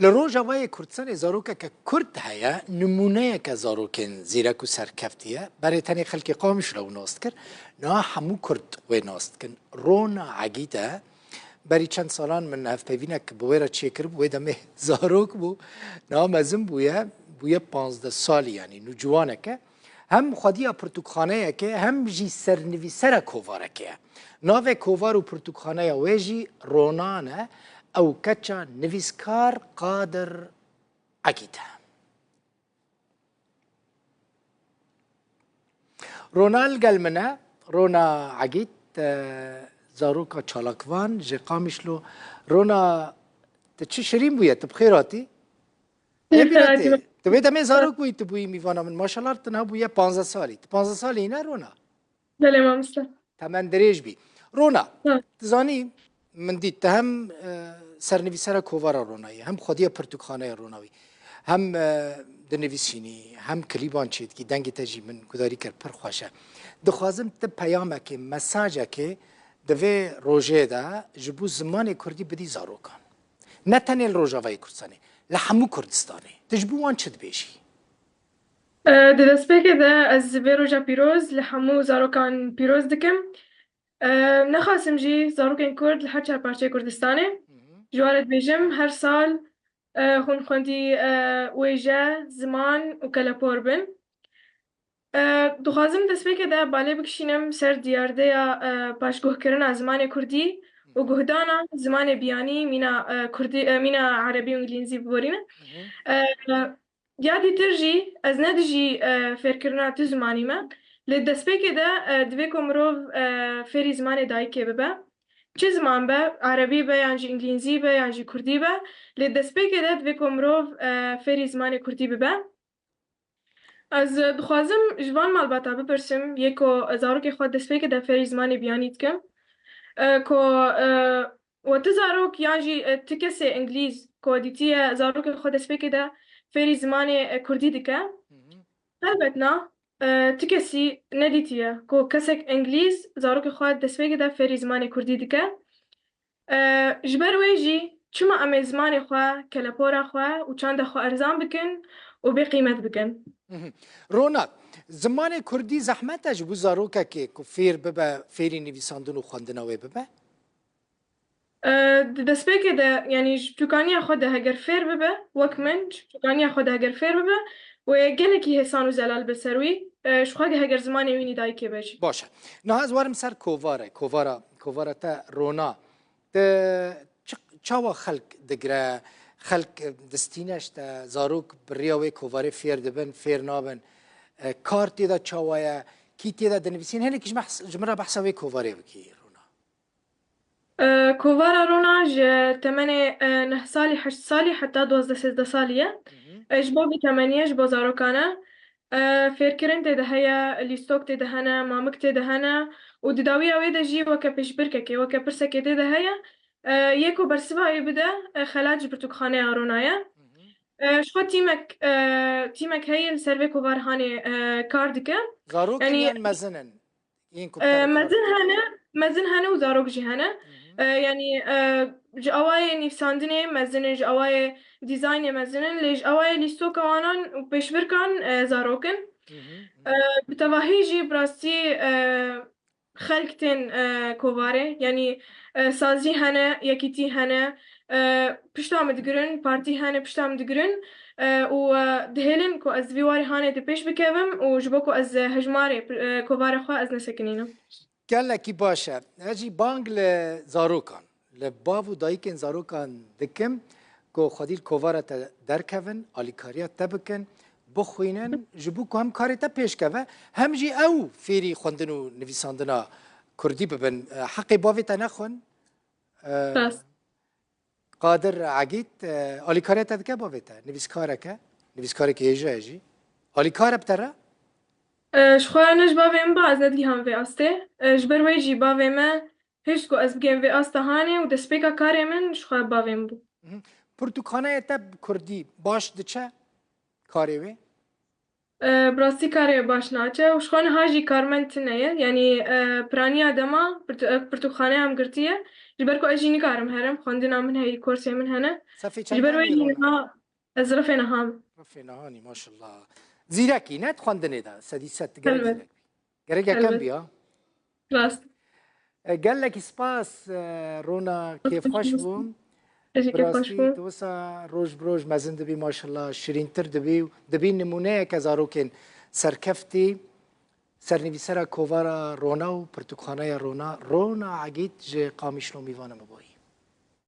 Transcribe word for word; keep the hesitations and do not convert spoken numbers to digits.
Li Rojavayê Kurdistanê zarokeke Kurd heye, nimûneyeke zarokên zîrek û serkeftî ye. Berê tenê xelkê Qamişlo ew nas dikir, niha hemû Kurd wê nas dikin. Rona Egîd e. Berî çend salan min hevpeyvînek bi wê re çêkiribû, wê demê zarok bû. Niha mezin bûye, bûye panzdeh salî, yanî nûciwanek e. Hem xwediya pirtûkxaneyekê, hem jî sernivîsera kovarekê ye. Navê kovar û pirtûkxaneya wê jî Ronan e. Ew keça nivîskar Qadir Egîd e. Rona li gel min e. Rona Egîd, e, zaroka çalakvan ji Qamişlo. Rona, tu çi şirîn bûye, tu bi xêr hatî? Ê, bîra tê. Tu vê demê zarok bûyî, tu bûyî mîvana min. Maşallah, tu niha bûye panzdeh salî. Tu panzdeh salî ne, Rona? Belê, mamoste. Temen dirêj bî. Rona, tu zanî, min dît, tu hem, e, sernivîsera kovara Rona yî, hem xwediya pirtûkxaneya Rona wî, hem, e, dinivîsînî, hem klîban çêdikî, dengê te jî min gudarî kir, pir xweş e. Dixwazim tu peyamekê, mesajekê di vê rojê de ji bo zimanê kurdî bidî zarokan. Ne tenê li Rojavayê Kurdistanê, li hemû Kurdistanê. Tu ji bo wan çi dibêjî? E, di destpêkê de ez vê roja pîroz li hemû zarokan pîroz dikim. E, nexasim jî zarokên Kurd li her çar parçeyê Kurdistanê, ji wan re dibêjim, her sal, e, hûn xwendî, e, wêje, ziman û kelepor bin. E, dixwazim destpêkê de balê bikişînim ser diyardeya, e, paşguhkirina zimanê kurdî û guhdana zimanê biyanî, mîna, e, kurdî, e, mîna erebî û îngilîzî biborîne. E, ya dîtir jî ez ne dijî, e, fêrkirina tu zimanî me. Lê destpêkê de, e, divê ku mirov, e, fêrî zimanê dayikê bibe. Çi ziman be, erebî be, yan jî îngilîzî be, yan jî kurdî be. Lê destpêkê de divê ku mirov, e, fêrî zimanê kurdî bibe. Ez, e, dixwazim ji van malbata bipirsim, yê ku zarokê xwe destpêkê de fêrî zimanê biyanî dikim, e, ku, e, we ti zarok yan jî, e, ti kesê îngilîz ku dîtiye zarokê xwe destpêkê de fêrî zimanê, e, kurdî dike, helbet na, e, ti kesî nedîtiye ku kesek îngilîz zarokê xwe destpêkê de fêrî zimanê kurdî dike. E, ji ber wê jî çima em ê zimanê xwe, kelepora xwe û çanda xwe erzan bikin û bê qîmet bikin? Mhm. Ronak, zimanê kurdî zehmet e ji bo zarokekê ku fêr bibe, fêrî nivîsandin û xwendina wê bibe? E, di destpêkê de, yanî ji çûkaniya xwe de heger fêr bibe, wek min, ji çûkaniya xwe de heger fêr bibe, wê gelekî hêsan û zelal be ser wî, e, ji xwe heger zimanê wî nî dayikê be jî. Baş e. Niha ez werim ser kovare, kovara, kovara te Rona. Te çi, çawa xelk digire? Xelk, e, distîne ji te, zarok bi riya wê kovarê fêr dibin, fêr nabin. E, kar tê de çawa ye? Kî tê de dinivîsîn? Hinekî ji me, ji min re behsa wê kovarê bikî, Rona. E, kovara Rona ji temenê, e, neh salî, heşt salî heta duwazdeh sêzdeh salî ye. Hı hı. E, ji bo vî temenî ye, ji bo zarokan e. E, fêrkirin tê de heye, lîstok tê de hene, mamik tê de hene û di dawiya wê de jî weke pêşbirkekê, weke pirsekê tê de heye. E, yê ku bersiva wê bide, e, xelat ji pirtûkxaneya Rona ye. Hı hı. E, ji xwe tîmek, e, tîmek heye li ser vê kovarhanê, e, kar dike. Zarok in, yanî, yan mezin in? Yên ku, e, bi te re mezin hene, mezin hene û zarok jî hene. Hı hı. E, yanî, e, ji awayê nivîsandinê mezin in, ji awayê dîzaynê mezin in, lê ji awayê lîstoka wanan û pêşbirkan, e, zarok in. Hı hı. E, bi tevahî jî bi rastî, e, xelk tên, e, kovarê, yanî, e, sazî hene, yekîtî hene, e, pişta min digirin, partî hene, pişta min digirin, e, û, e, dihêlin ku ez vî warê hanê di pêş bikevim û ji bo ku ez, e, hejmarê, e, kovara xwe ez nesekinînim. Gelekî baş e. Ez jî bang li zarokan, li bav û dayikên zarokan dikim ku xwedî li kovara te derkevin, alîkariya te bikin, bixwînin, ji bo ku hem karê te pêş keve, hem jî ew fêrî xwendin û nivîsandina kurdî bibin. E, heqê bavê te nexwin. E, Rast. Qadir Egîd, e, alîkariya te dike bavê te? Nivîskarek e, nivîskarekî hêja ye jî. Alîkar e bi te re? E, ji xwe ne ji bavê min ba, ez nedigiham vê astê. E, ji ber wê jî bavê me hişt ku ez bigêm vê asta hanê û destpêka karê min ji xwe bavê min bû. Mhm. Pirtûkxaneya te bi kurdî baş diçe karê wê? E, bi rastî karê baş naçe û ji xwe niha jî karmend tune ye. Yanî, e, piraniya dema pirtu-, e, pirtûkxaneya em girtiye. Ji ber ku ez jî nikarim herim, xwendina min heye, korsê min hene. Sefê Ji ber wê çendanî, Rona? Niha ez refê niha me. Refê nihanî, maşallah. Zîrekî, ne di xwendinê de, sedî sed, gelek Helbet. Zîrek bî. Gerek yekem Helbet. Biya. Rast. E, gelekî spas, e, Rona, kêfxweş bûm. Bi rastî, tu wisa roj bi roj mezin dibî, maşallah, şirîntir dibî û dibî nimûneyeke zarokên serkeftî. Sernivîsera Kovara Rona û Pirtûkxaneya Rona, Rona Egîd ji Qamişlo mîvana me bûyî.